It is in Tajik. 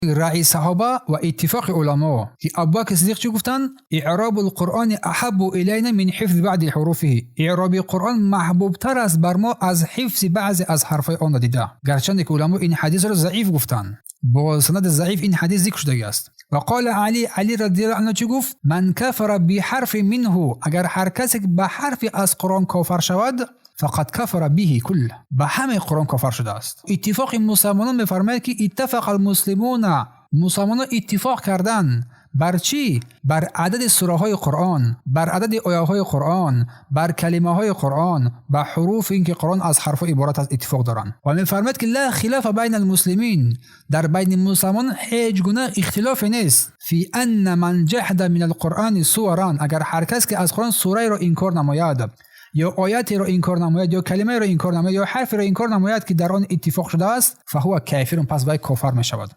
Раъи саҳоба ва иттифоқи уламо, ки Абубакр Сиддиқ чӣ гуфтанд? إعراب القرآن أحب إلينا من حفظ بعض حروفه. Иъроби Қуръон маҳбубтар аст бар мо аз ҳифзи баъзе аз ҳарфҳои он дида. Гарчанде ки уламо ин ҳадисро заиф гуфтанд, бо санади заиф ин ҳадис зикр шудагӣ аст. Ва قال علي, Алӣ رضي الله عنه чӣ гуфт? من كفر بحرف منه, агар ҳар касе ба ҳарфе аз Қуръон кофар шавад, فقد كفر به كله, ба ҳамаи Қуръон кофар шудааст. Иттифоқи мусалмонон мефармояд, ки اتفق المسلمون, мусалмонон иттифоқ карданд бар чӣ? Бар адади сураҳои Қуръон, бар адади ояҳои Қуръон, бар калимаҳои Қуръон, ба ҳуруф, ин ки Қуръон аз ҳарфҳо иборат аст, иттифоқ доранд. Ва мефармояд, ки لا خلاف بين المسلمين, дар байни мусалмонон ҳеҷ гуна ихтилофе нест, في أن من جحد من القرآن سورا, агар ҳар кас ки аз Қуръон сураеро инкор намояд ё оятеро инкор намояд ё калимаеро инкор намояд ё ҳарферо инкор намояд, ки дар он иттифоқ шудааст, فهو كافر, пас вай кофар мешавад.